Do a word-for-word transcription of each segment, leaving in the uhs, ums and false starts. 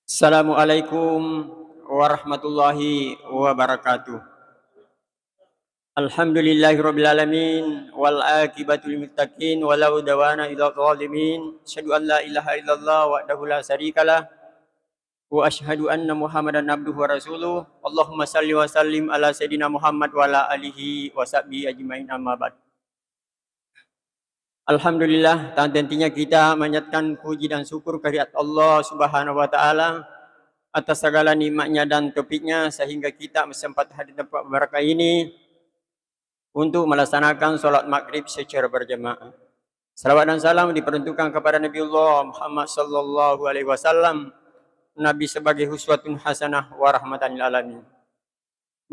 Assalamualaikum warahmatullahi wabarakatuh. Alhamdulillahirabbil alamin, wal aqibatu lil muttaqin, wa la udwana illa zalimin. Asyhadu an la ilaha illallah wahdahu la syarikalah, wa asyhadu anna Muhammadan abduhu wa rasuluh. Allahumma salli wa sallim ala sayyidina Muhammad wa ala alihi wa sahbihi ajmain, amma ba'd. Alhamdulillah, tak henti-hentinya kita manjatkan puji dan syukur kehadirat Allah Subhanahu wa Ta'ala atas segala nikmatnya dan taufiknya, sehingga kita sempat hadir di tempat barakah ini untuk melaksanakan sholat maghrib secara berjamaah. Salawat dan salam diperuntukkan kepada Nabiullah Muhammad sallallahu alaihi wasallam, Nabi sebagai uswatun hasanah wa rahmatan lil alamin.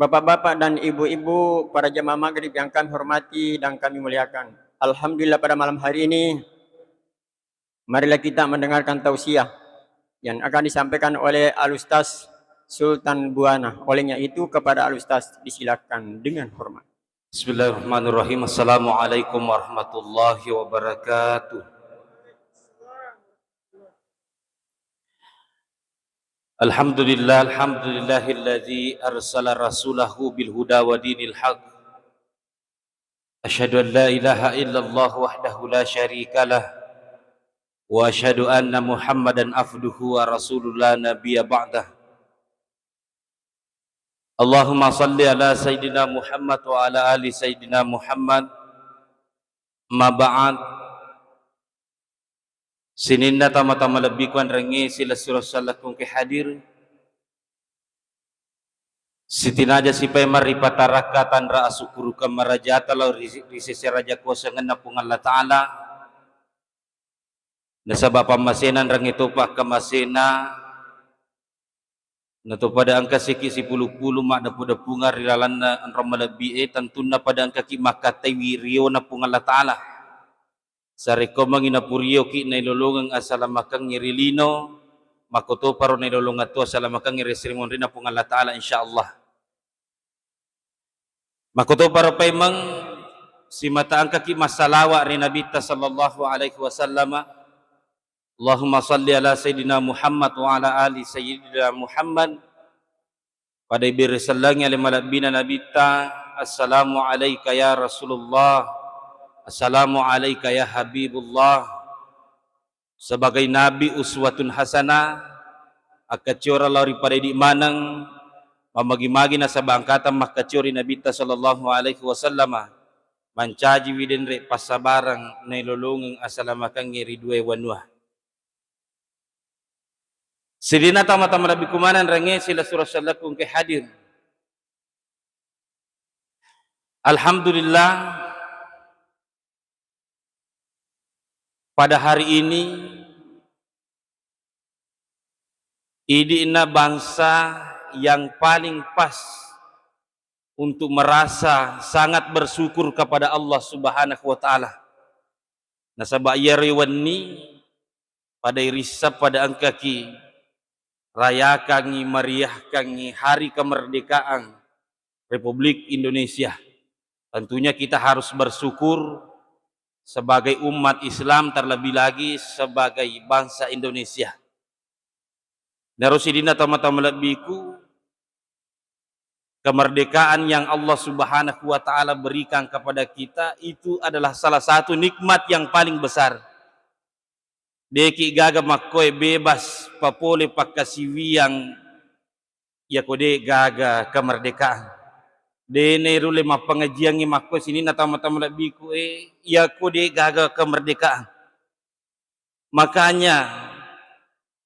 Bapak-bapak dan ibu-ibu, para jamaah maghrib yang kami hormati dan kami muliakan. Alhamdulillah, pada malam hari ini, marilah kita mendengarkan tausiah yang akan disampaikan oleh Al-Ustaz Sultan Buana. Olehnya itu, kepada Al-Ustaz disilakan dengan hormat. Bismillahirrahmanirrahim. Assalamualaikum warahmatullahi wabarakatuh. Alhamdulillah, alhamdulillahilladzi arsala rasulahu bil huda wa dinil haq. Asyhadu an la ilaha illallah wahdahu la syarikalah, wa asyhadu anna Muhammadan abduhu wa rasuluh la nabiyya ba'dah. Allahumma salli ala Sayyidina Muhammad wa ala ali Sayyidina Muhammad. Ma ba'd. Sininna tama-tama lebbiku anrengnge silessureng sellekku engkae hadir. Sitinaja sipaimeng ripatarakka tanra asukkurukeng marajata lao ri, ri sese raja kuasangenna Puang Allah Ta'ala. Nasaba pammasena anrengnge topa akkamasena, nato pada engka siki sipulu-pulu maddepu-depungeng ri lalenna enrong malebbi e, tentunna pada engkaki makkataiwi riona Puang Allah Ta'ala. Sarekkomengngi napurioki nailolongeng asalamakengnge ri lino, makkotoparo nailolongeng to asalamakengnge ri esso ri monrinna Puang Allah Ta'ala, insyaallah. Makkotoparo paimeng simata engkaki massalawa ri Nabitta sallallahu alaihi wasallama. Allahumma salli ala Sayyidina Muhammad wa ala ali Sayyidina Muhammad. Pada ibere sellengi ale malebbina Nabitta, "Assalamu alaika ya Rasulullah, assalamu alaika ya Habibullah." Sebagai Nabi uswatun hasanah, akkaciora lao ri pada idi maneng, mamagi-magi nasaba engkata makkacio ri Nabitta sallallahu alaihi wasallama, mancajiwi denre passabareng nailolongeng asalamakengnge ri duae wanua. Sidina tama-tama lebbiku maneng rengnge silessureng sellekku engkae hadir. Alhamdulillah, pada hari ini idi'na bangsa yang paling pas untuk merasa sangat bersyukur kepada Allah Subhanahu wa Ta'ala. Nasaba iyaro wenni pada irisseng pada engkaki rayakangngi, meriahkangngi hari kemerdekaan Republik Indonesia. Tentunya kita harus bersyukur sebagai umat Islam, terlebih lagi sebagai bangsa Indonesia. Naro sidina tama-tama lebbiku, kemerdekaan yang Allah Subhanahu wa Ta'ala berikan kepada kita itu adalah salah satu nikmat yang paling besar. Deki gaga makkoe bebas papole pakkasiwiang, yako de gaga kemerdekaan. De nerulle mappangajiangngi makkoe sininna tama-tama lebbiku e, yako de gaga kemerdekaan. Makanya,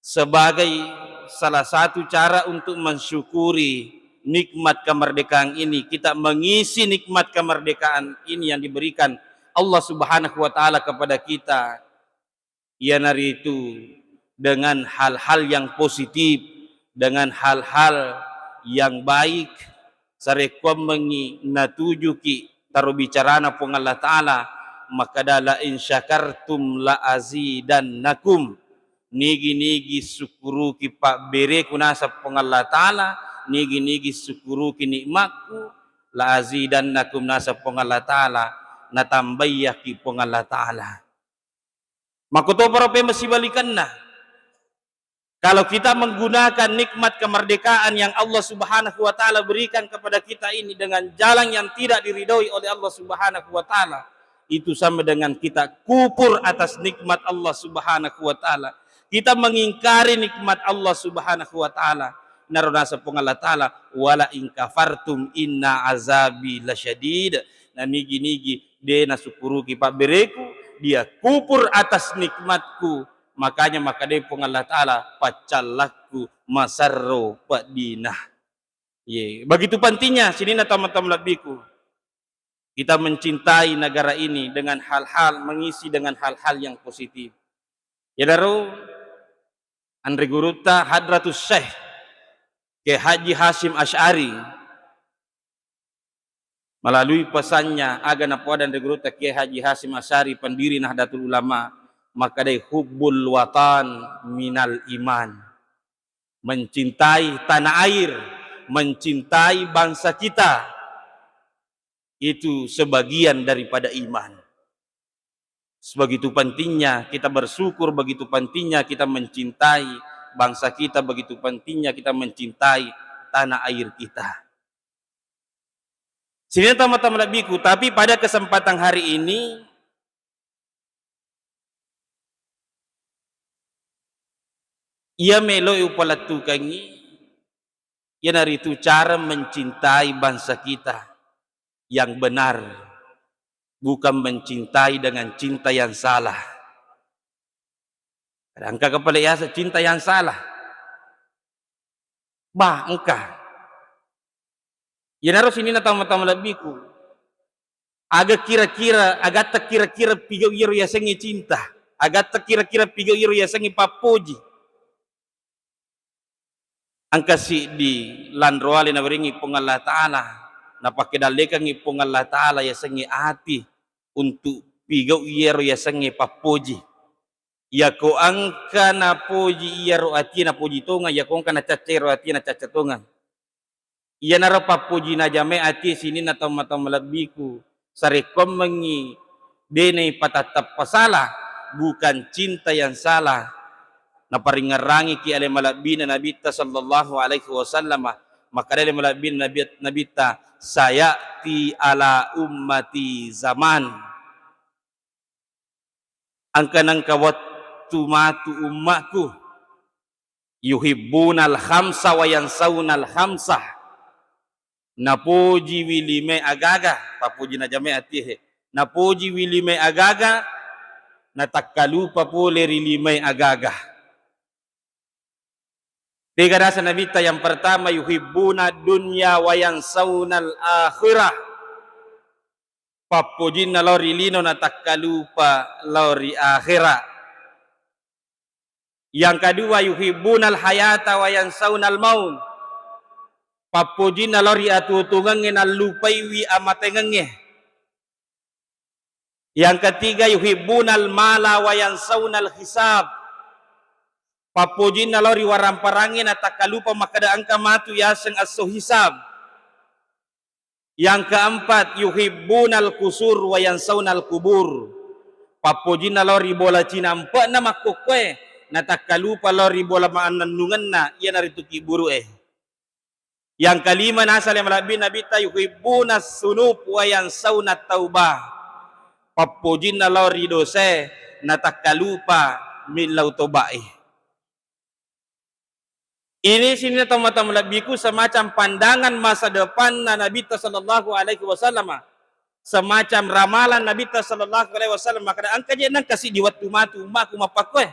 sebagai salah satu cara untuk mensyukuri nikmat kemerdekaan ini, kita mengisi nikmat kemerdekaan ini yang diberikan Allah Subhanahu wa Ta'ala kepada kita, iyanaritu dengan hal-hal yang positif, dengan hal-hal yang baik, sarekkuammengngi natujuki taro bicarana Puang Allah Ta'ala, makkada, "La in syakartum la azidannakum." Nigi-nigi sukkuruki pabbereku naseng Puang Allah Ta'ala, nigi-nigi sukkuruki nikmatku, la azidannakum naseng Puang Allah Ta'ala, natambaiyaki Puang Allah Ta'ala. Makkotoparo pemeng sibalikanna. Kalau kita menggunakan nikmat kemerdekaan yang Allah Subhanahu wa Ta'ala berikan kepada kita ini dengan jalan yang tidak diridhoi oleh Allah Subhanahu wa Ta'ala, itu sama dengan kita kufur atas nikmat Allah Subhanahu wa Ta'ala. Kita mengingkari nikmat Allah Subhanahu wa Ta'ala. Naro naseng Puang Allah Ta'ala, "Wala in kafartum inna azabi lasyadid." Na nigi-nigi de nasukkuruki pabbereku, dia kufur atas nikmatku, makanya makkeda Puang Allah Ta'ala, "Paccallakku masarro peddina." Ye, begitu pentingnya sininna tau-tau malebbiku. Kita mencintai negara ini dengan hal-hal, mengisi dengan hal-hal yang positif. Iyanaro anre gurutta Hadratus Syekh Kiai Haji Hasyim Asy'ari, melalui pesannya, aga napoada anre gurutta Kiai Haji Hasyim Asy'ari, pendiri Nahdlatul Ulama, makkedai, "Hubbul watan minal iman." Mencintai tanah air, mencintai bangsa kita, itu sebagian daripada iman. Begitu pentingnya kita bersyukur, begitu pentingnya kita mencintai bangsa kita, begitu pentingnya kita mencintai tanah air kita. Sininna tau-tau malebbiku, tapi pada kesempatan hari ini, iya melo'i upalettukengngi, iyanaritu cara mencintai bangsa kita yang benar, bukan mencintai dengan cinta yang salah. Engka kepala yaseng cinta yang salah. Bah, engka. Iyanaro sininna tau-tau malebbiku. Aga kira-kira, agatta kira-kira pigau iyaro yasengnge cinta. Agatta kira-kira pigau iyaro yasengnge pappoji. Engka siddi lanroale nawerengngi Puang Allah Ta'ala, napakkedallekengngi Puang Allah Ta'ala yasengnge ati untuk pigau iyaro yasengnge pappoji. Yako engka napoji iyaro atie, napoji tongeng, yako engka nacacca iyaro atie, nacacca tongeng. Iyanaro pappoji najamae atie sininna tau-tau malebbiku, sarekkuammengngi de naipatatteppa salah, bukan cinta yang salah. Naparingngerangiki ale malebbina Nabitta sallallahu alaihi wasallam, makkeda ale malebbina Nabi-, Nabitta, "Sayati ala ummati zaman." Engka nengka wettu matu ummaku, yuhibbunal khamsa wa yansaunal khamsah. Napojiwi limae agaga, pappoji najamae atie he. Napojiwi limae agaga, natakkalupa pole ri limae agaga. Tega naseng Nabitta, yang pertama, yuhibbuna dunya wa yansaunal akhirah. Pappojinna lao ri lino, natakkalupa lao ri akhera. Yang kedua, yuhibbunal hayata wa yansaunal maut. Pappojinna lao ri atuo-tuongengnge, nallupaiwi amatengengnge. Yang ketiga, yuhibbunal mala wa yansaunal hisab. Pappojinna lao ri waramparangnge, natakkalupa makkeda engka matu yaseng esso hisab. Yang keempat, yuhibbunal qusur wa yansaunal qubur. Pappojinna lao ri bola cinampe'na makkokkoe, natakkalupa lao ri bola mannennungenna, iyanaritu kibburu'e. Yang kelima, naseng ale malebbi Nabitta, yuhibbunas sunub wa yansaunat taubah. Pappojinna lao ri dosae, natakkalupa millau tobae. Ini sininna tomatoa malebbiku semacam pandangan masa depanna Nabitta sallallahu alaihi wasallam, semacam ramalan Nabitta sallallahu alaihi wasallam, makkeda, engka je nengka siddi wettu matu ummaku mappakkoe.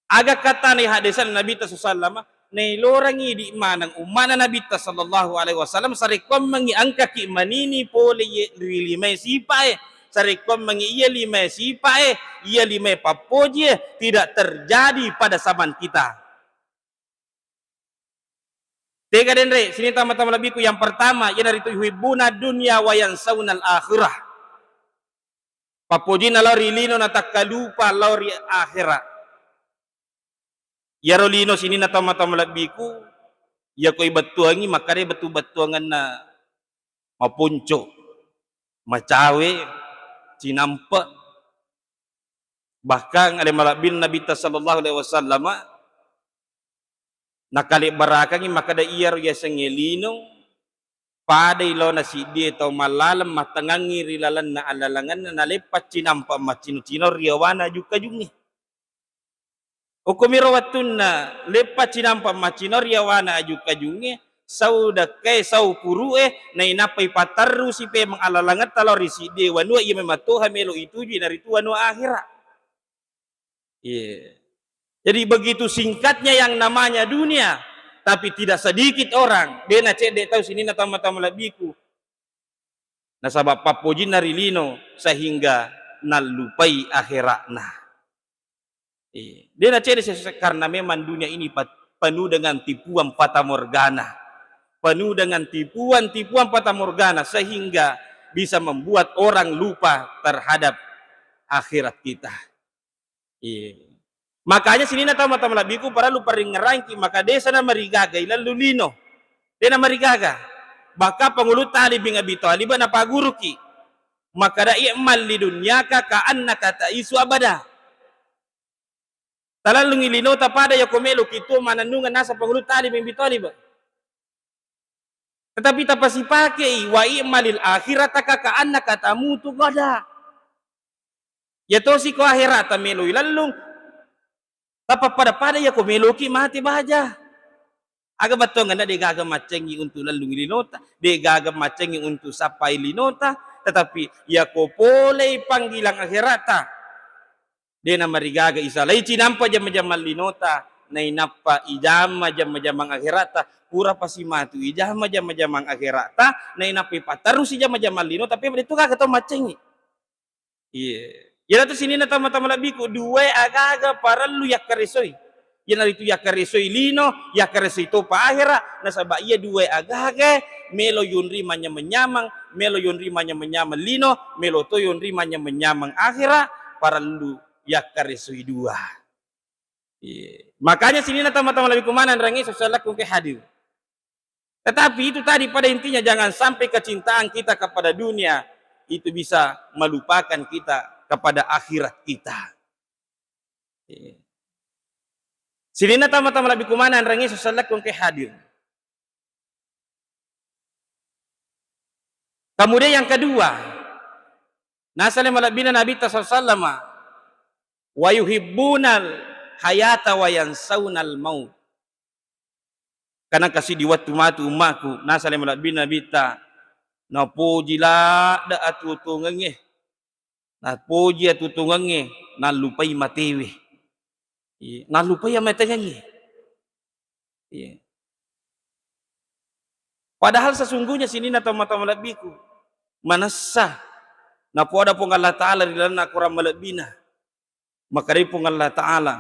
Aga kattana haddesanna Nabitta sallallahu alaihi wasallam, nailorangngi idi maneng ummana Nabitta sallallahu alaihi wasallam, sarekkuammengngi engkaki manini pole ye-, ri limae sipae, sarekkuammengngi iya limae sipae, iya limae pappojie tidak terjadi pada zaman kita. Tega denre, sininna tomatoa malebbiku, yang pertama, iyanaritu yuhibbuna dunya wa yansaunal akhirah. Pappojinna lao ri lino, natakkalupa lao ri akhera. Iyaro lino sininna tomatoa malebbiku, iyako ibettuangngi, makkeda bettu-bettuangenna maponco, macawe, cinampe. Bahkan ale malebbina Nabitta sallallahu alaihi wasallama, nakalebbarakengngi makkeda iyaro yasengnge lino, padai laona siddie tau mallaleng mattengngangngi ri lalenna allalengenna, naleppa cinampa maccino-cino ri yawana aju-kajungnge. Okkomiro wettunna leppa cinampa maccino ri yawana aju-kajungnge, sau dekkae, sau puru'e, nainappa ipatterrusi pemeng allalengetta lao ri siddie wanua iya memang toha melo itujui, naritu wanua akhera. Iya. Jadi begitu singkatnya yang namanya dunia, tapi tidak sedikit orang, de nacedde tau sininna tau matoa malebbiku. Nasaba pappojinna ri lino sehingga nallupai akhera'na. Iya. De nacedde ses-, karena memang dunia ini pat-, penuh dengan tipuan fatamorgana. Penuh dengan tipuan-tipuan fatamorgana sehingga bisa membuat orang lupa terhadap akhirat kita. Iya. Makanya sininna tau matoa malebbiku parellu paringngerangki, maka desa namarigaga ilallu lino. De namarigaga. Bahkan Pangulutta Ali bin Abi Thalib napaguruki. Makkeda, "I'mal li dunyaka ka annaka ta'isu abada." Talellungi linota pada yako meloki tuo manennungeng, naseng Pangulutta Ali bin Abi Thalib. Tetapi tapasipakei, "Wa i'malil akhirataka ka annaka tamutu gada." Yatosi ko akherata meloi lellung, tapappada-pada yako meloki mate baja. Aga bettuangenna degaga maccengi untu lellungi linota, degaga maccengi untu sappai linota, tetapi yako polei panggilang akherata, de namarigaga isalai cinampa jama-jamang linota, nainappa ijama jama-jamang akherata, pura pasimatu ijama jama-jamang akherata, nainappa ipatterusi jama-jamang linota, tapi de tu gaga tau maccengi. Iya. Iyanatu sininna tau matoa malebbiku, duae agaga parellu yakkaresoi. Iyanaritu yakkaresoi lino, yakkaresoi topa akhera, nasaba iya duae agaga melo yonri manyameng-nyameng, melo yonri manyameng-nyameng lino, melo to yonri manyameng-nyameng akhera, parellu yakkaresoi dua. Iya. Makanya sininna tau matoa malebbiku maneng rangi sosial laku ke hadir. Tetapi itu tadi pada intinya jangan sampai kecintaan kita kepada dunia itu bisa melupakan kita kepada akhirat kita. Iya. Sininna tau matoa malebbiku maneng rangi sosial laku ke hadir. Kemudian yang kedua, nasale malebbina Nabitta sallallahu alaihi wasallama, "Wa yuhibbunal hayata wa yansaunal maut." Karena kasi di wettu matu ummaku, nasale malebbina Nabitta, napoji ladde atuo-tuongengnge. Napoji atuo-tuongengnge, nallupai matewe. Iya, nallupai amatengengnge. Iya. Padahal sesungguhnya sininna tau matoa malebbiku, manessa napoada Puang Allah Ta'ala ri lalenna Akorang malebbina. Makkedai Puang Allah Ta'ala,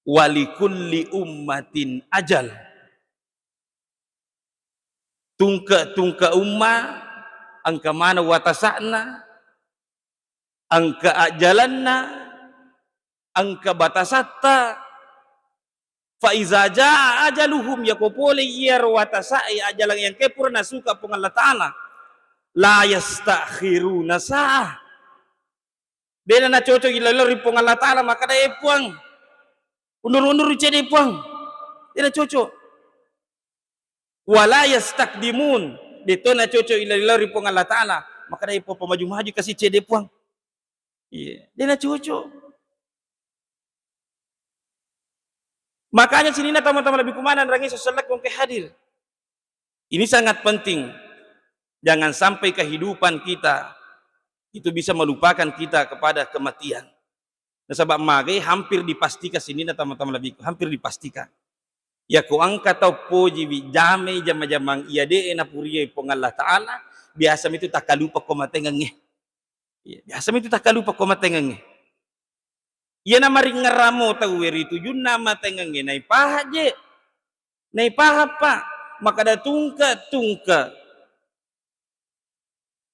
"Walikulli ummatin ajal." Tungke-tungke umma engka maneng watasa'na, engka ajjalanna, engka batasatta. Fa iza jaa ajaluhum, yako pole iyaro watasa'e, ajjalang engkae pura nasuka Puang Allah Ta'ala, la yastakhiruna sa'ah. Dena nacoco ilaleng ri Puang Allah Ta'ala makkeda, "Eh, Puang, undur-undur cede, Puang." Dena coco. Wala yastakdimun. Deto nacoco ilaleng ri Puang Allah Ta'ala makkeda, "Eh, Puang, pamaju-maju kasi cede, Puang." Iya, dena coco. Makanya sininna tau matoa malebbiku maneng rangi sosial laku ke hadir. Ini sangat penting. Jangan sampai kehidupan kita itu bisa melupakan kita kepada kematian. Nasaba magai hampir dipastikan sininna tau matoa malebbiku, hampir dipastikan. Yako engka tau pojiwi jamai jama-jamang iya de'e napuriai Puang Allah Ta'ala, biasa mitu takkalupa ko matengengnge. Iya, biasa mitu takkalupa ko matengengnge. Iyana maringngeramo tauwe ri tujunna matengengnge, naipaha je. Naipahappa makkeda tungke-tungke.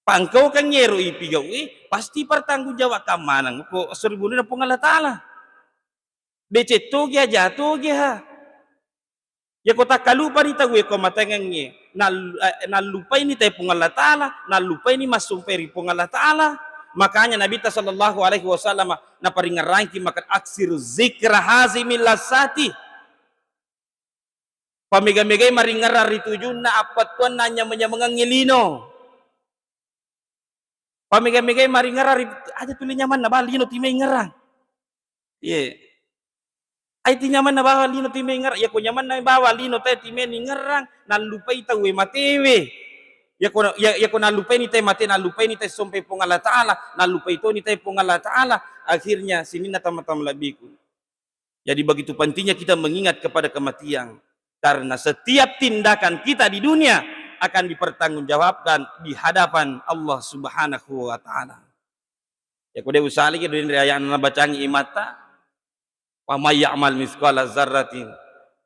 Pangkaukengngi ero ipigau'i, pasti pertanggung jawabkan maneng ko esso ri bununa Puang Allah Ta'ala. Deceng togi, aja togi ha. Yako takkalupani tauwe ko matengengnge, nal-, eh, nallupaini tai Puang Allah Ta'ala, nallupaini massumpai ri Puang Allah Ta'ala, Makanya Nabitta sallallahu alaihi wasallam naparingerrangki maka aksiru zikra hazimil lasati. Pamega-megai maringerrang ri tujunna appettuanna anyameng-nyamengengngi lino. Pamega-megai maringerrang ri, aja tuli nyamanna bawang lino timai ngerrang. Iye. Ai ti nyamanna bawang lino timai ngerrang. Yako nyamanna bawang lino tae timai ni ngerrang, nallupai tauwe matewe. Yako, ya-, yako nallupaini tae mate, nallupaini tae sompai Puang Allah Ta'ala, nallupai toni tae Puang Allah Ta'ala. Akhirnya sininna tama-tama lebbiku. Jadi begitu pentingnya kita mengingat kepada kematian. Karena setiap tindakan kita di dunia akan dipertanggungjawabkan di hadapan Allah Subhanahu wa Ta'ala. Yako de' usaliki dua riayana nabacangi imatta, "Wa may ya'mal mitsqala dzarratin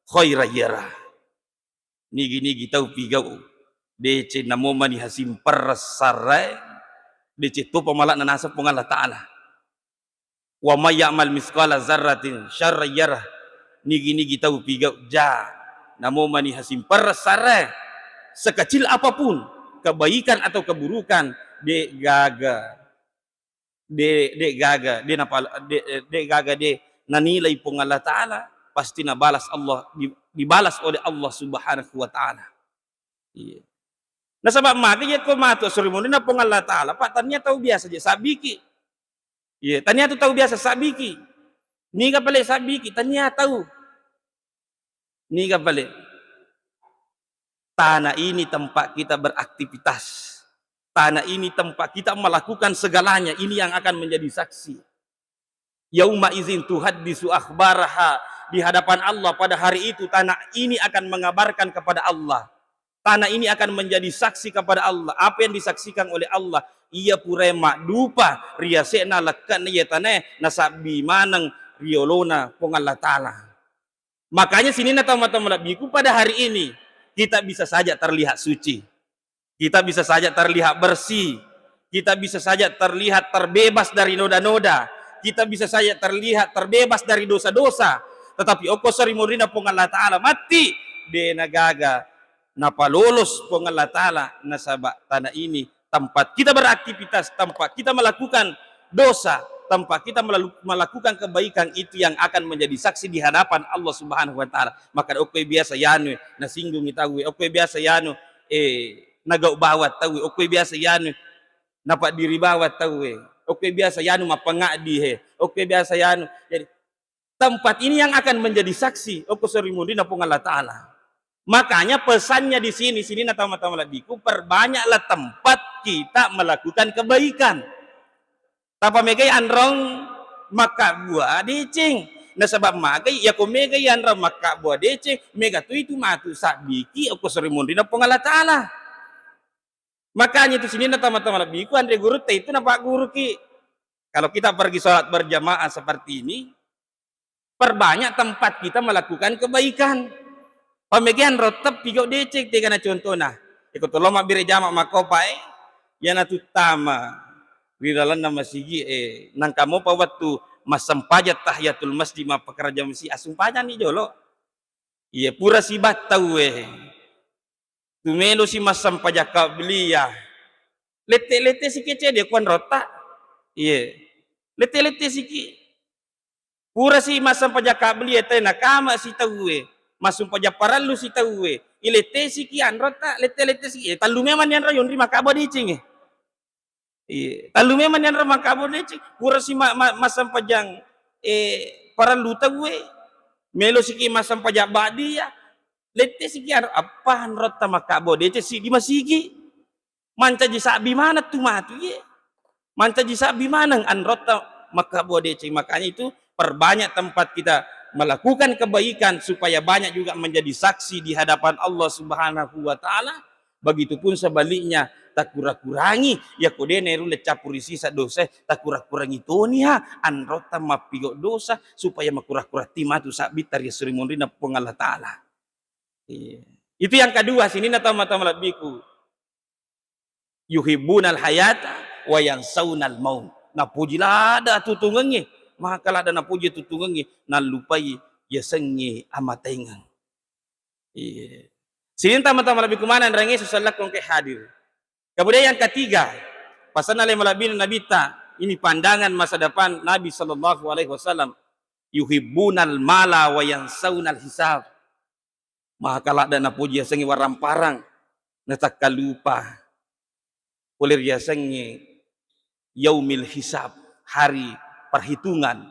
khairan yarah." Nigi-nigi tau pigau deceng namomani hasimperra sarrae, deceng topa mala'na naseng Puang Allah Ta'ala. "Wa may ya'mal mitsqala dzarratin syarran yarah." Nigi-nigi tau pigau ja namomani hasimperra sarrae, sekecil apapun kebaikan atau keburukan, de' gaga de', de' gaga, de' napal-, de', de' gaga de' nanilai Puang Allah Ta'ala, pasti nabalas Allah, di-, dibalas oleh Allah Subhanahu wa Ta'ala. Iya. Nasaba' magi yako matu suri munrinna Puang Allah Ta'ala, Pak, tania tau biasa je sabbiki. Iya, tania tu tau biasa sabbiki. Niga pale sabbiki, tania tau. Niga pale? Tanah ini tempat kita beraktivitas. Tanah ini tempat kita melakukan segalanya. Ini yang akan menjadi saksi. Yauma izin tuhaddisu akhbaraha. Di hadapan Allah pada hari itu, tanah ini akan mengabarkan kepada Allah. Tanah ini akan menjadi saksi kepada Allah. Apa yang disaksikan oleh Allah? Iya pura maddupa ri yase'na lekke'na iya tanae, nasabbi maneng ri yolona Puang Allah Ta'ala. Makanya sininna tau matoa malebbiku, pada hari ini kita bisa saja terlihat suci. Kita bisa saja terlihat bersih. Kita bisa saja terlihat terbebas dari noda-noda. Kita bisa saja terlihat terbebas dari dosa-dosa. Tetapi okko sori munrinna Puang Allah Ta'ala matti, de' nagaga napalolos Puang Allah Ta'ala, nasaba' tanah ini tempat kita beraktivitas, tempat kita melakukan dosa, tempat kita melalu-, melakukan kebaikan, itu yang akan menjadi saksi di hadapan Allah Subhanahu wa Ta'ala. Maka okko biasa yanu nasinggungi tauwe, okko biasa yanu, eh, nagau bawang tauwe, okko biasa yanu napaddiri bawang tauwe, okko biasa yanu mappangaddi he, okko biasa yanu. Jadi, tempat ini yang akan menjadi saksi okko sori munrinna Puang Allah Ta'ala. Makanya pesannya di sini, sininna tau matoa malebbiku, perbanyaklah tempat kita melakukan kebaikan. Tapamegai anrong makkabbua deceng. Nasaba' magai, yako megai anrong makkabbua deceng, mega tu itu matu sabbiki okko sori munrinna Puang Allah Ta'ala. Makanya itu sininna tau matoa malebbiku, anre gurutta itu napagguruki. Kalau kita pergi sholat berjamaah seperti ini, perbanyak tempat kita melakukan kebaikan. Pamegeang rotteppi gau deceng, tegana contona. Iko tolong mabbere jama makkopa e, yana tuttama ri lalenna masigi e, nangka mopa wettu massempajang tahiyatul masjid, mappakaraja masjid, assumpajang ni jolo. Iya, pura sibattau e. Tumelosi massempajang qabliyah. Lette-lette siki cede kuanrotta. Iye. Lette-lette siki. Purasi massempajang qabliyah, tena kama sitauwe. Massumpajang parellu sitauwe. Ilette siki anrotta, lette-lette siki. Eh, tallu memang ni anro yonri makabbo deceng e. Iya, tallu memang ni anro makabbo deceng. Purasi ma-, ma-, massempajang, eh, parellu tauwe. Melo siki massempajang ba'diyah. Lette siki aro, appa anrotta makabbo deceng sidi masigi. Mancaji sabbi maneng tu matu ye. Mancaji sabbi maneng anrotta makabbo deceng. Makanya itu perbanyak tempat kita melakukan kebaikan supaya banyak juga menjadi saksi di hadapan Allah Subhanahu wa Ta'ala. Begitupun sebaliknya, takura-kurangi, yako de' naerulle cappuri sisa dosa, takura-kurangi toniha anrotta mappigo dosa supaya makura-kurang ti matu sabbitta ri esso ri munrinna Puang Allah Ta'ala. Iya. Itu yang kedua, sininna tau matoa malebbiku. Yuhibbunal hayata wa yansaunal maut. Napoji ladde' atuo-tuongengnge, maka ladde' napoji atuo-tuongengnge, nallupai yasengnge amataengeng. Iya. Sininna tau matoa malebbiku maneng, rengnge susellakko engkae hadir. Kemudian yang ketiga, pasanna le malebbina Nabitta, Ini pandangan masa depan Nabi sallallahu alaihi wasallam. Yuhibbunal mala wa yansaunal hisab. Maka ladde napoji yasengnge waramparang, natakkalupa pole riyasengnge yaumil hisab, hari perhitungan.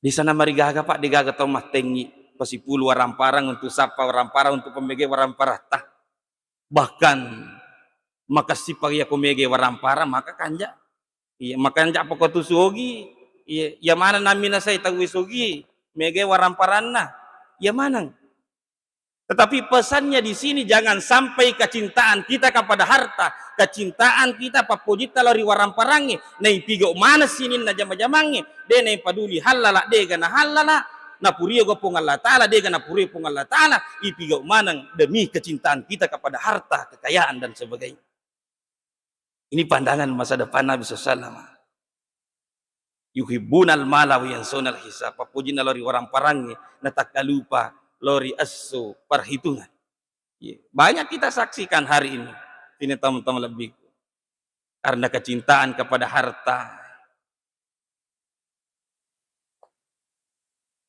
Di sana marigaga, Pak, degaga tau mattengngi pasipulu waramparang untuk sappa waramparang untuk pemege waramparatta. Bahkan makessippa yako mege waramparang maka kanja. Iya, makanja poko tu sogi. Iya, iya maneng namina sai tau sogi mege waramparanna. Iya maneng. Tetapi pesannya di sini, jangan sampai kecintaan kita kepada harta, kecintaan kita pappojitta lao ri waramparangnge, naipigau maneng sininna jama-jamangnge, de naipaduli hallala, dega nahallala, napurio ga Puang Allah Ta'ala, dega napurio Puang Allah Ta'ala, ipigau maneng demi kecintaan kita kepada harta, kekayaan, dan sebagainya. Ini pandangan masa depan Nabi sallallahu alaihi wasallam. Yuhibbunal mala wa yansaunal hisab. Pappojinna lao ri waramparangnge, natakkalupa lao ri esso perhitungan. Iya. Banyak kita saksikan hari ini, ini teman-teman lebih. Karena kecintaan kepada harta.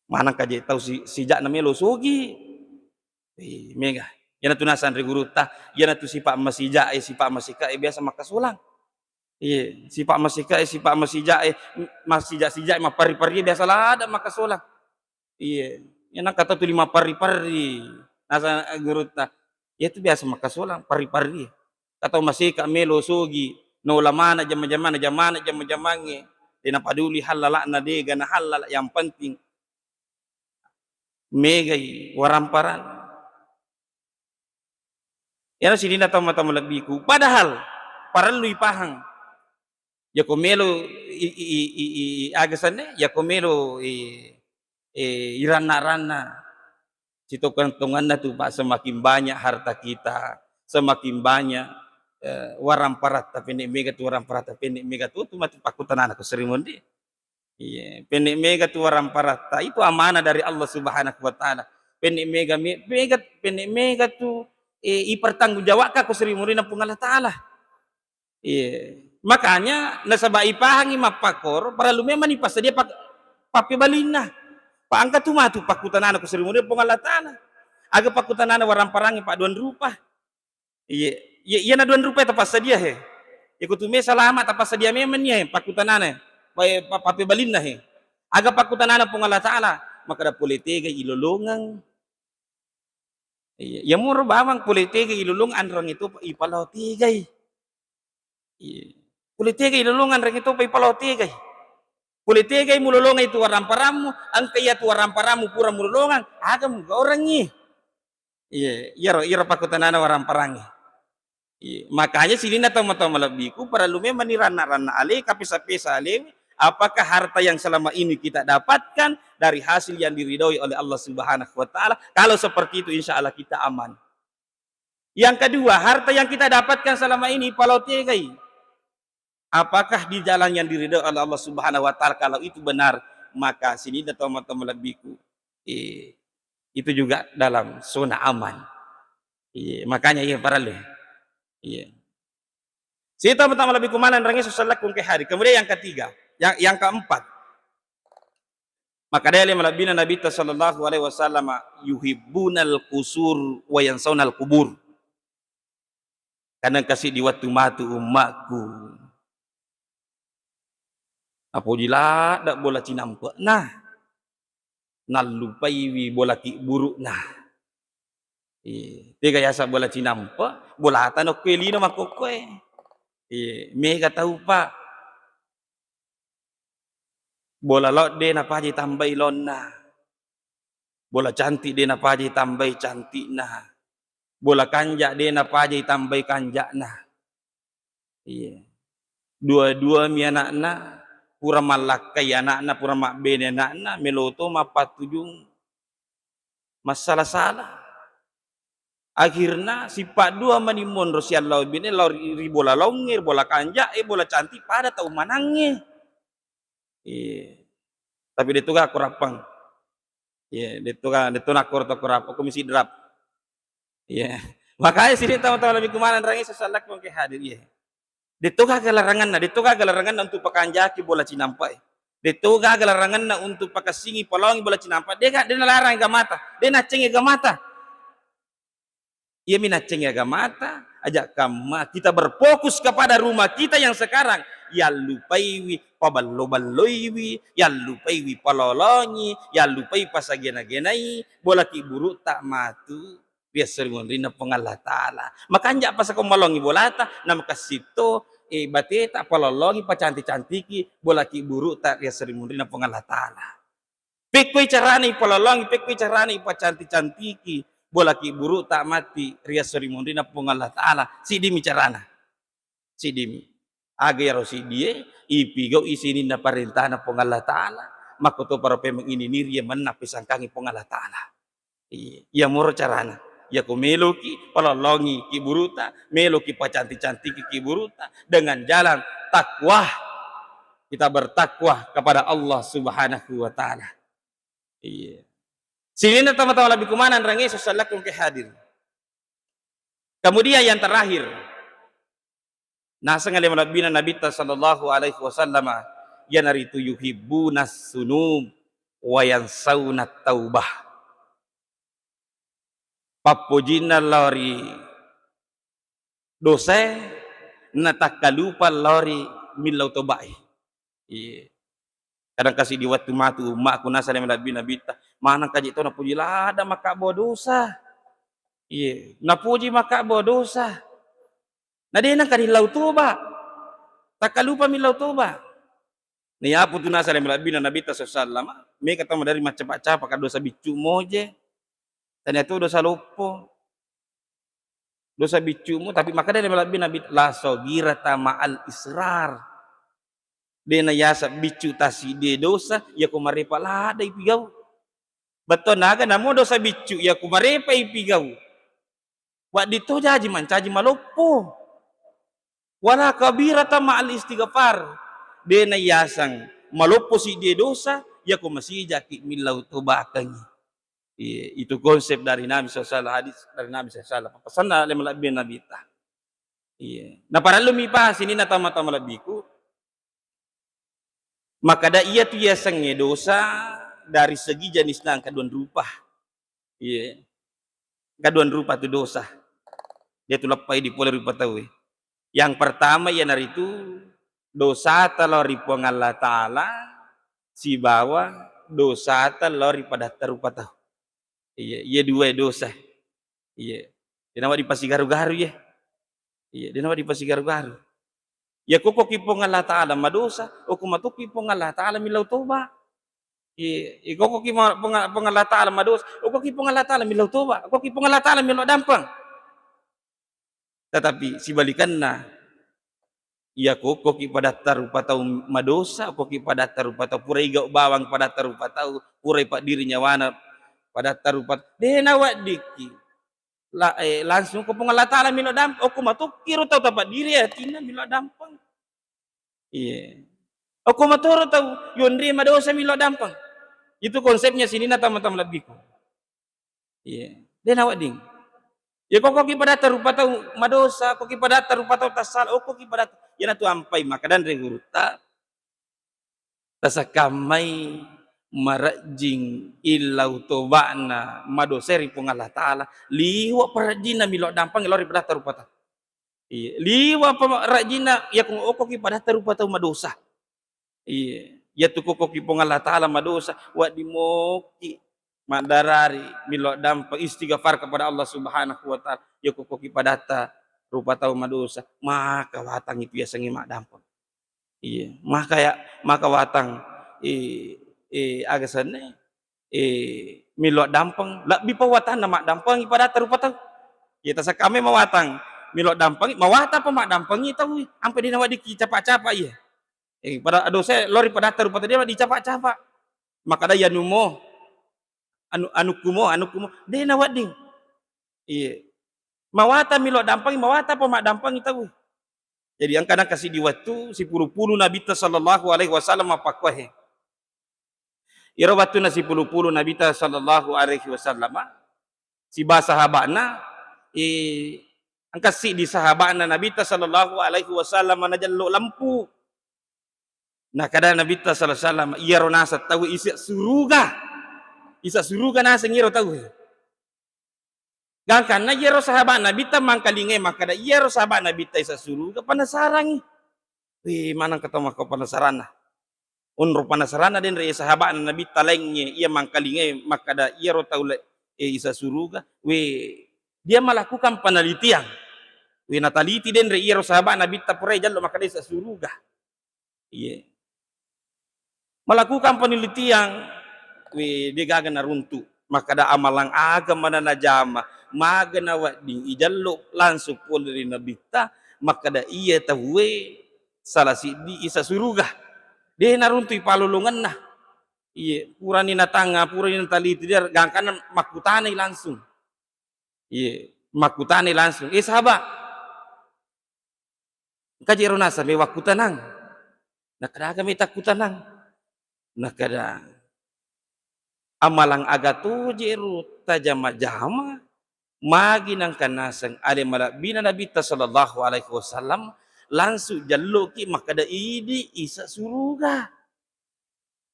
Maneng kaje tau si-, sija'na melo sogi. Eh, mega. Iyanatu nasang ri gurutta, iyanatu sipa' masija'e, sipa' masikae biasa makkasolang. Iye, sipa' masikae, sipa' masija'e, m-, masija-sija'e, mapparri-parrie biasa ladde makkasolang. Iye, iya nengka tau tuli mapparri-parri. Nasang gurutta, iyatu biasa makkasolang, parri-parrie. Atau maseka melo sogi, naola maneng jama-jamana, jamana jama-jamangnge, de napaduli hallala'na, dega nahallala, yang penting megai waramparanna. Iyana sininna tau mata malebbiku. Padahal parellu ipahang. Yako melo i, i, i, i, i, aga senna, yako melo i, i, iranna-ranna. Sitongeng-tongenna tu, Pak, semakin banyak harta kita, semakin banyak, eh, waramparatta, penne' mega tu waramparatta, penne' mega tu, tu matu pakkutanana ko seri monri. Iya, penne' mega tu waramparatta, itu amanah dari Allah Subhanahu wa Ta'ala. Penne' mega me-, mega, penne' mega tu, eh, ipertanggungjawabkan ko seri monrina Puang Allah Ta'ala. Iya. Makanya nasaba ipahangi mappakkoro, parellu memang ipassadia pak-, pappebalinna. Pa engka tu matu pakkutanana ko seri monrina Puang Allah Ta'ala. Aga pakkutanana waramparangnge, Pak, duang rupa. Iye, iye, iyana duang rupae tapassadia he. Iyako tu me salama tapassadia memang nia he, pakkutanana he. Pa-, pa-, pappebalinna he. Aga pakkutanana Puang Allah Ta'ala, makkeda pole tega ilolongeng. Iya, iyamuro bawang pole tega ilolongeng, anrangnge topa ipalao tegai. Iya. Pole tega ilolongeng, anrangnge topa ipalao tegai. Pole tegai mulolongeng itu waramparammu, engka iyatu waramparammu pura mulolongeng, aga mugaurengngi. Iya, iyaro, iyaro pakkutanana waramparangnge. Iya, makanya sininna tau mata malebbiku, parellu memang ni ranna-ranna ale, kapesa-pesa ale, apakah harta yang selama ini kita dapatkan dari hasil yang diridhoi oleh Allah Subhanahu wa Ta'ala? Kalau seperti itu, insya Allah kita aman. Yang kedua, harta yang kita dapatkan selama ini, palao tegai. Apakah di jalan yang diridhoi oleh Allah Subhanahu wa Ta'ala? Kalau itu benar, maka sininna tau mata malebbiku, eh, itu juga dalam zona aman. Iya, makanya iya parellu. Iya. Sininna tau mata malebbiku maneng, rangi susah laku engka hari. Kemudian yang ketiga, yang, yang keempat. Makkeda ale malebbina Nabitta sallallahu alaihi wasallam, "Yuhibbunal qusur wa yansaunal qubur." Karena engka siddi wettu matu ummakku, napoji ladde bola cinampe'na, nallupaiwi bola kibburu'na. Iya, tega yaseng bola cinampe', bolata nokkoe lino makkokkoe. Iya, mega tau, Pak. Bola lao de napaja itambai laonna. Bola cantik de napaja itambai cantikna. Bola kanja de napaja itambai kanja'na. Iya. Dua-dua mi ana'na, pura mallakkai ana'na, pura mabbene ana'na, melo to mappattujung massala-sala. Akhirna sippa dua mani monro siallau bine lao ri, ri bola laongnge, ri bola kanja'e, bola cantik pada tau manangnge. Iya. Tapi de tu ga ko rappang. Iya, de tu ga, de tu nakkoro to ko rappang, ko misi drap. Iya. Makanya sini tau-tau lebih kumana rangi sesalak ke hadir, iya. Detto gaga laranganna, detto gaga laranganna untuk pakanjaki bola cinampa e. Detto gaga laranganna untuk pakessingi palaongi bola cinampa. Dega, de nalarang agamata, de naccengi agamata. Iyami naccengi agamata, aja kamma kita berfokus kepada rumah kita yang sekarang. Yallupaiwi paballo-balloiwi, yallupaiwi palolongi, yallupai pasagena-genai, bola kibburu'ta matu ri esso ri munrinna Puang Allah Ta'ala. Makanja' pasako malongi bolata, na makessitto, eh, bateta palolongi, pacanti-cantiki bola kibburu'ta ri esso ri munrinna Puang Allah Ta'ala. Pekkoi carana ipalolongi, pekkoi carana ipacanti-cantiki bola kibburu'ta matti ri esso ri munrinna Puang Allah Ta'ala. Siddimi carana. Siddimi. Aga iyaro siddie? Ipigau'i sininna parentana Puang Allah Ta'ala. Makkotoparo pemeng ininiri mennang pisangkangi Puang Allah Ta'ala. Iya, iyamoro carana. Iyako meloki palolongi kibburu'ta, meloki pacanti-cantiki kibburu'ta dengan jalan takwa. Kita bertakwa kepada Allah Subhanahu wa Ta'ala. Iya. Sininna tama-tama lebbi kumanang rangi sessalakku ke hadir. Kemudian yang terakhir, naseng ale malebbina Nabitta sallallahu alaihi wasallama, iyanaritu yuhibbunas sunub wa yansaunat taubah. Pappojinna lao ri dosae, natakkalupa lao ri millau tobae. Iya. Kadang kasi di wettu matu ummaku nasale malebbi Nabitta, maneng kaji to napuji ladda makkabbo dosa. Iya, napuji makkabbo dosa. Na de nengka rillau toba. Takkalupa millau toba. Naiyapu tu nasale malebbina Nabitta sallallahu alaihi wasallam, mega tau maderi maccapa-capa ka dosa biccu moje. Tania tu dosa loppo. Dosa biccumu, tapi makkeda malebbi Nabi, "La saghirata ma'al israr." De nayaseng biccu tasiddi dosa, iyako marepa ladda ipigau. Bettuanna aga namo dosa biccu, iyako marepa ipigau. Wedding to jaji mancaji maloppo. Wala kabirata ma'al istighfar. De nayaseng maloppo siddi dosa, iyako masijaki millau tobakengngi. Iya, itu konsep dari Nabi sallallahu alaihi wasallam, hadis dari Nabi sallallahu alaihi wasallam. Pesanna le malebbi Nabitta. Iya. Naparellumi pa sininna tama-tama lebbiku. Makkeda iyatu yasengnge dosa dari segi jenisna engka dua rupa. Iya. Engka dua rupa tu dosa. Dia tu leppai di pole rupa tauwe. Yang pertama iyanaritu dosata lao ri Puang Allah Ta'ala sibawa dosata lao ri padatta rupa tau. Iya, iya dua dosa. Iya. Denawa dipasigaru-garu ya. Iya, denawa dipasigaru-garu. Ya kokoki Puang Allah Ta'ala madosa, oko matoki Puang Allah Ta'ala millau toba. Iya, ikokoki ma-, Puang, Puang Allah Ta'ala madosa, okoki Puang Allah Ta'ala millau toba, okoki Puang Allah Ta'ala millau dampeng. Tetapi sibalikanna, iya kokkoki padatta rupa tau madosa, okkoki padatta rupa tau pura igau bawang padatta rupa tau, pura ipaddiri nyawana padatta rupa, de naweddikki. La-, eh, langsung ko Puang Allah Ta'ala milo damp-, okko matokki ro tau tapaddiri atinna milo dampeng. Iya. Okko matoro tau yonri madosa milo dampeng. Itu konsepnya sininna tama-tama lebbiku. Iya. De nawedding. Ya, kokkoki padatta rupa tau madosa, kokkoki padatta rupa tau tassala, okkoki padatta. Iyanatu ampai makkadanre gurutta. Tasakkammai marejjing illau toba'na madosa ri Puang Allah Ta'ala. Liwa' parejjinna milo dampeng lao ri padatta rupa tau. Iya, liwa' pa rajinna, iya ko okkoki padatta rupa tau madosa. Iya, iya tu kokkoki Puang Allah Ta'ala madosa, wedding mokki maddarari, milo dampeng, istighfar kepada Allah Subhanahu wa Ta'ala. Iya kokkoki padatta rupa tau madosa, maka watang itu yasengnge maddampeng. Iya, maka ya, maka watang, eh, eh, aga senna, eh, milo dampeng, lebbi pa watanna maddampengi padatta rupa tau. Iya, tasakkammai mawatang, milo dampengi, mawatang pa maddampengi tau, ampe de naweddikki capa-capa iya. Eh, pada dosa lori padatta rupa tau de dicapa-capa. Makkeda iya numo, anu, anukkumo, anukkumo, de nawedding. Iya. Mawatang milo dampengi, mawatang pa maddampengi tau. Jadi engka nengka siddi wettu, sipulu-pulu Nabitta sallallahu alaihi wasallam mappakkuae. Iyaro wettunna sipulu-pulu Nabitta sallallahu alaihi wasallam, sibawa sahaba'na, eh, Engka siddi sahaba'na Nabitta sallallahu alaihi wasallam najello lempu. Nakada Nabitta sallallahu alaihi wasallam, iyaro naseng tau isa suruga. Isa suruga naseng iyaro tau. Gangkanna iyaro sahabat Nabitta mangkalingai makkada iyaro sahabat Nabitta isa suruga, penasarangngi. Wih, maneng engka tau makko penasaranna. Onro penasaranna denre sahabatna Nabitta laingnge iya mangkalingai makkada iyaro tau le-, e, isa suruga. Wih, dia melakukan penelitian. Wih, nataliti denre iyaro sahabat Nabitta pura jallo makkada isa suruga. Iye. Melakukan penelitian, wih, de gaga naruntu. Makkada amalang aga mana najama, maga nawedding ijallo langsung pole ri Nabitta, makkada iya tauwe salah siddi isa suruga. De naruntu ipalolongenna. Iye, purani natanga, purani nataliti, dia gangkanna makkutanai langsung. Iye, makkutanai langsung, "Eh, sahabat, engka je ro naseng me wakkutanang?" Nakkada, "Aga me takkutanang?" Nakkada, "Amalang aga to je ro tajama-jama, magi nangka naseng ale malebbina Nabitta sallallahu alaihi wasallam, langsung jalloki makkada idi isa suruga."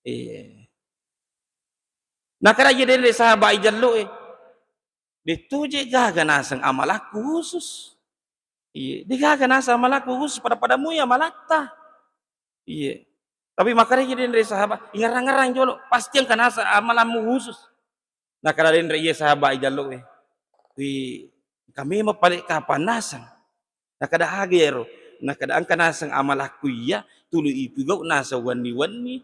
Iye. Nakkada iye denre sahabat ijallo e. De to je gaga naseng amalakku khusus. Iye, de gaga naseng amalakku khusus, pada-pada mui amalatta. Iye. Tapi makkedai denre sahabat, "Ingerang-ngerang jolo, pasti engka naseng amalammu khusus." Nakkada denre iye sahabat ijallo e, "Wi, engka memang pale kapang naseng." Nakkada, "Aga iyaro?" Nakkada, "Engka naseng amalakku iya tuli ipigau naseng wenni-wenni,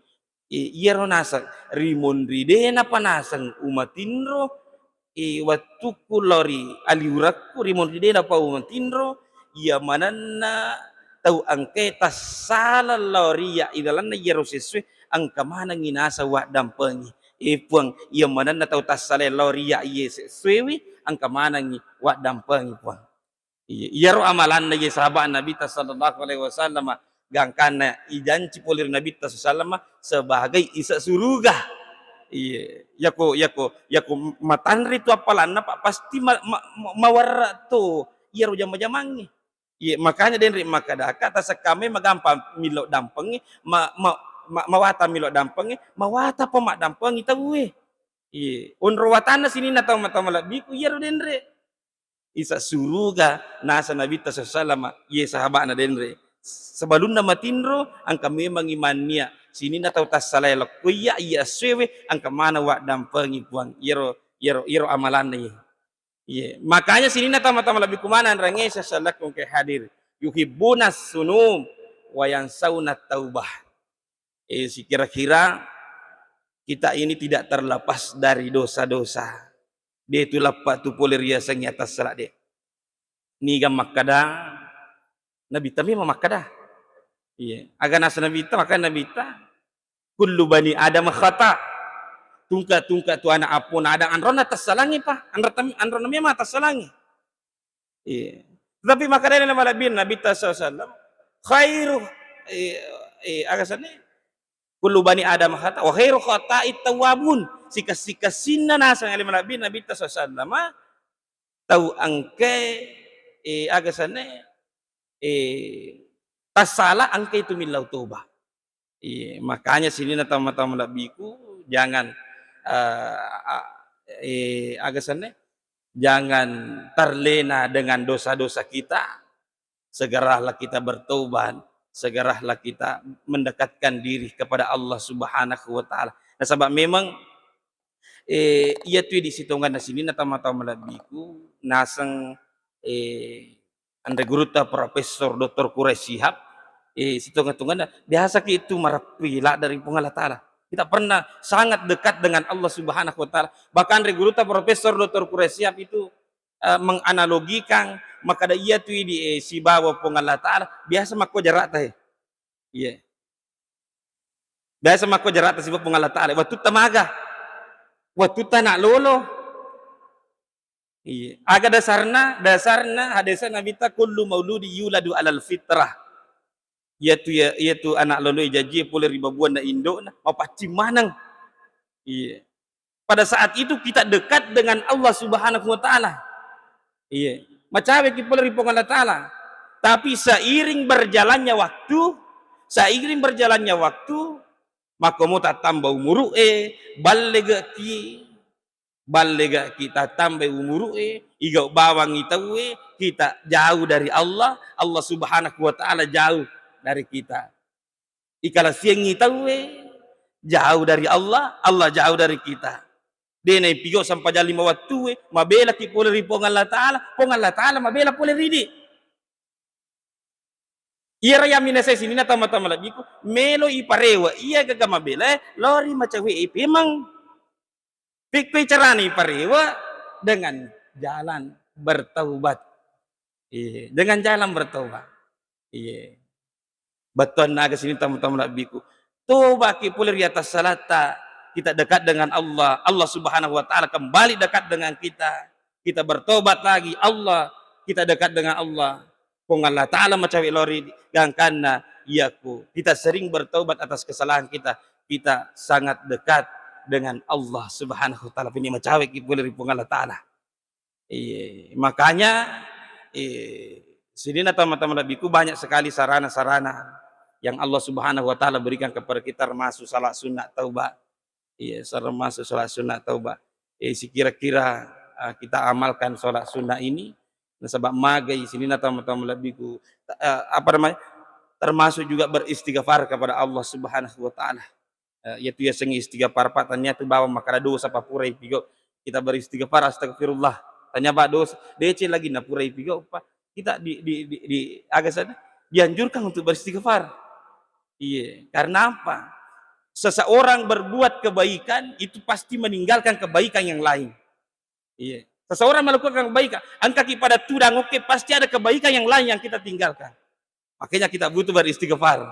e, iyaro naseng rimonri de napa naseng umatinro, e, wettukku lao ri aliurakku rimonri de napa umatinro, iya manenna tau engkae tassala lao ri iya ilalenna iyaro sessoe, engka manengngi naseng waddampengi. E, Puang, iya manenna tau tassalae lao ri iya iye sessoewi, engka manengngi waddampengi, Puang." Iya, iyaro amalanna iye sahabat Nabitta sallallahu alaihi wasallam, gangkanna ijanci pole ri Nabitta sallallahu alaihi wasallam sebagai isa suruga. Iya, yako, yako, yako matanre tu appalanna, Pak, pasti ma-, ma-, ma-, mawarra to iyaro jama-jamangnge. Iya, makanya denre makkadaka tasekkamai magampang millau dampengnge, ma-, ma-, ma-, mawatang millau dampengnge, mawatang pa maddampengi tauwe. Iya, onro watanna sininna tau mata malebbiku iyaro denre. Isa suruga, nasa Nabitta sallallahu alaihi wasallam, iye sahaba'na denre. Sebelumna matinro, engka memangngi mannia. Sininna tau tassalae lokko iya, iya essoewe, engka maneng waddampengi Puang. Iyaro, iyaro, iyaro amalanna iye. Iye. Makanya sininna tau mata malebbiku maneng rangnge sallallahu alaihi wasallam ke hadir. Yuhibbuna sunum wa yansauna taubah. Eh, sikira-kira kita ini tidak terlepas dari dosa-dosa. De tu leppa tu pole riasengnge atassala de. Niga makkada, Nabitta memang makkada. Iya. Aga nasa Nabitta, makkada Nabitta, "Kullu bani Adam khata." Tungka-tungka tu anak apona Adam, anronna tassalangi pa. Anro tam-, anronna memang tassalangi. Iya. Tetapi makkedai nala malebbi Nabitta sallallahu alaihi wasallam, khairu, eh, eh, aga senna? "Kullu bani Adam khata, wa khairu khata'it tawwabun." Sikas-sikassinna naseng ale malebbi Nabitta sallallahu alaihi wasallam, tau engkae, eh, aga senna? Eh, tassala engkae tu millau toba. Iya, makanya sininna tau mata malebbiku, jangan, eh, a-, eh, aga senna? Jangan terlena dengan dosa-dosa kita. Segeralah kita bertobat, segeralah kita mendekatkan diri kepada Allah Subhanahu wa Ta'ala. Nasaba memang, eh, iya tu di sitonganna sininna tau mata malebbiku, naseng, eh, anre gurutta Profesor Doktor Quraish Shihab, eh, sitonga-tonganna, biasaki itu mareppi ladde ri Puang Allah Ta'ala. Kita pernah sangat dekat dengan Allah Subhanahu wa Ta'ala. Bahkan anre gurutta Profesor Doktor Quraish Shihab itu, eh, menganalogikan, makkada iya tu idi, eh, sibawa Puang Allah Ta'ala, biasa makko jara'ta, eh. Iya. Biasa makko jara'ta sibawa Puang Allah Ta'ala. Wattutta maga? Wattutta anak lolo. Iya. Aga dasarna? Dasarna hadesna Nabitta, "Kullu mauludi yuladu alal fitrah." Iyatu ya, iyatu anak lolo ijajie pole ri babuanna indo'na, mapaccing maneng. Iya. Pada saat itu kita dekat dengan Allah Subhanahu wa Ta'ala. Iya. Macaweki pole ri Puang Allah Ta'ala. Tapi seiring berjalannya waktu, seiring berjalannya waktu, makkomo tattamba umuru'e, ballegeki, ballegeki tattambai umuru'e, igau bawangngi tauwe, kita jauh dari Allah, Allah Subhanahu wa Ta'ala jauh dari kita. Ikalasiangngi tauwe, jauh dari Allah, Allah jauh dari kita. De naipigau sampajang lima wattue, mabelaki pole ri Puang Allah Ta'ala, Puang Allah Ta'ala mabela pole ridi. Iyaro yaminasai sininna tama-tama lebbiku, melo iparewa iya gaga mabelae lao ri macawe ipemeng. Pekkoi carana iparewa? Dengan jalan bertaubat. Iya, dengan jalan bertaubat. Iya. Bettuanna aga sininna tama-tama lebbiku. Tobaki pole ri atas salatta, kita dekat dengan Allah. Allah Subhanahu wa Ta'ala kembali dekat dengan kita. Kita bertobat lagi, Allah, kita dekat dengan Allah. Puang Allah Ta'ala macawe lao ri gangkanna, iyako kita sering bertobat atas kesalahan kita, kita sangat dekat dengan Allah Subhanahu wa Ta'ala. Pini macaweki pole ri Puang Allah Ta'ala. Iya, makanya, eh, sininna tama-tama lebbiku, banyak sekali sarana-sarana yang Allah Subhanahu wa Ta'ala berikan kepada kita, termasuk salat sunnah taubat. Iya, termasuk salat sunnah taubat. Eh, sekira-kira, eh, kita amalkan salat sunnah ini, nasaba magai sininna tama-tama lebbiku, eh, apa namanya, termasuk juga beristighfar kepada Allah Subhanahu wa Ta'ala. Eh, iyatu yasengnge istighfar, Pak, tania tu bawang makkada dosa, Pak, pura ipigau. Kita beristighfar, astagfirullah. Tania, Pak, dosa, deceng lagi na pura ipigau, Pak. Kita di, di, di, di, aga sana, dianjurkan untuk beristighfar. Iya, karena apa? Seseorang berbuat kebaikan itu pasti meninggalkan kebaikan yang lain. Iya. Seseorang melakukan kebaikan, engkaki pada tudang, oke, pasti ada kebaikan yang lain yang kita tinggalkan. Makanya kita butuh beristighfar.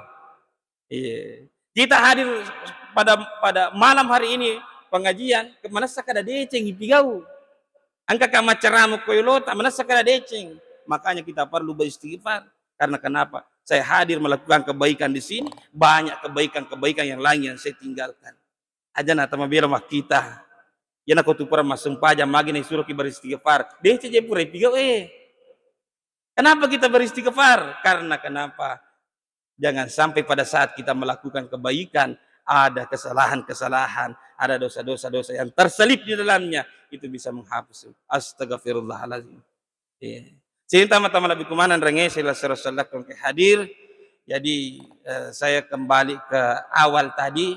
Iya. Kita hadir pada, pada malam hari ini pengajian, ke-, manessa kada deceng ipigau. Engkaka maccarama ko yolota, manessa kada deceng. Makanya kita perlu beristighfar. Karena kenapa? Saya hadir melakukan kebaikan di sini, banyak kebaikan-kebaikan yang lain yang saya tinggalkan. Aja na tamabela makkita. Iyana ko tu pura massempajang, magi na isuroki beristighfar. Deceng je pura ipigau, eh. Kenapa kita beristighfar? Karena kenapa? Jangan sampai pada saat kita melakukan kebaikan, ada kesalahan-kesalahan, ada dosa-dosa, dosa yang terselip di dalamnya, itu bisa menghapus. Astagfirullahaladzim. Iya. Sininna tama-tama lebbiku maneng, rengese la sero-sero ke hadir. Jadi, eh, saya kembali ke awal tadi,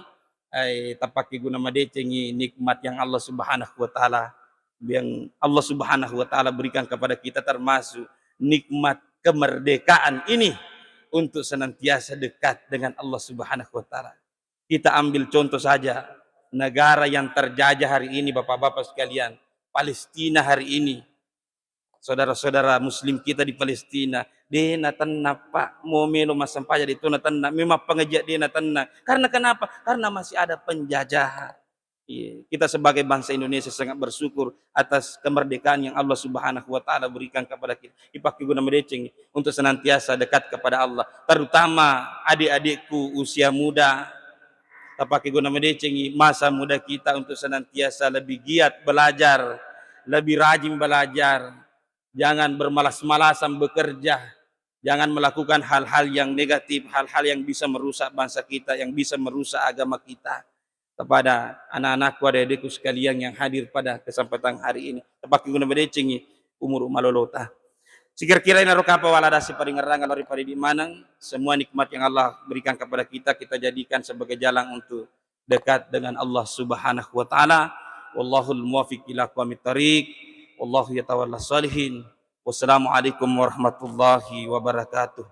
eh, tapakkeguna madecengi nikmat yang Allah Subhanahu wa Ta'ala, yang Allah Subhanahu wa Ta'ala berikan kepada kita, termasuk nikmat kemerdekaan ini untuk senantiasa dekat dengan Allah Subhanahu wa Ta'ala. Kita ambil contoh saja negara yang terjajah hari ini, Bapak-bapak sekalian, Palestina hari ini. Saudara-saudara muslim kita di Palestina, de natenna, Pak, mo melo massempajang de to natenna, memang pengajian de natenna. Karena kenapa? Karena masih ada penjajahan. Iya, kita sebagai bangsa Indonesia sangat bersyukur atas kemerdekaan yang Allah Subhanahu wa Ta'ala berikan kepada kita. Ipakkeguna madeceng untuk senantiasa dekat kepada Allah, terutama adik-adikku usia muda. Tapakkeguna madecengi masa muda kita untuk senantiasa lebih giat belajar, lebih rajin belajar. Jangan bermalas-malasan bekerja. Jangan melakukan hal-hal yang negatif, hal-hal yang bisa merusak bangsa kita, yang bisa merusak agama kita. Kepada anak-anakku, adik-adikku sekalian yang hadir pada kesempatan hari ini, tapakkeguna madecengi umur malolota. Sekira-kira inaro kapang wala dasi paringerrang lao ri paridi maneng, semua nikmat yang Allah berikan kepada kita, kita jadikan sebagai jalan untuk dekat dengan Allah Subhanahu wa Ta'ala. Wallahul muwaffiq ila aqwamit thariq. Wallahu yatawalla shalihin. Wassalamualaikum warahmatullahi wabarakatuh.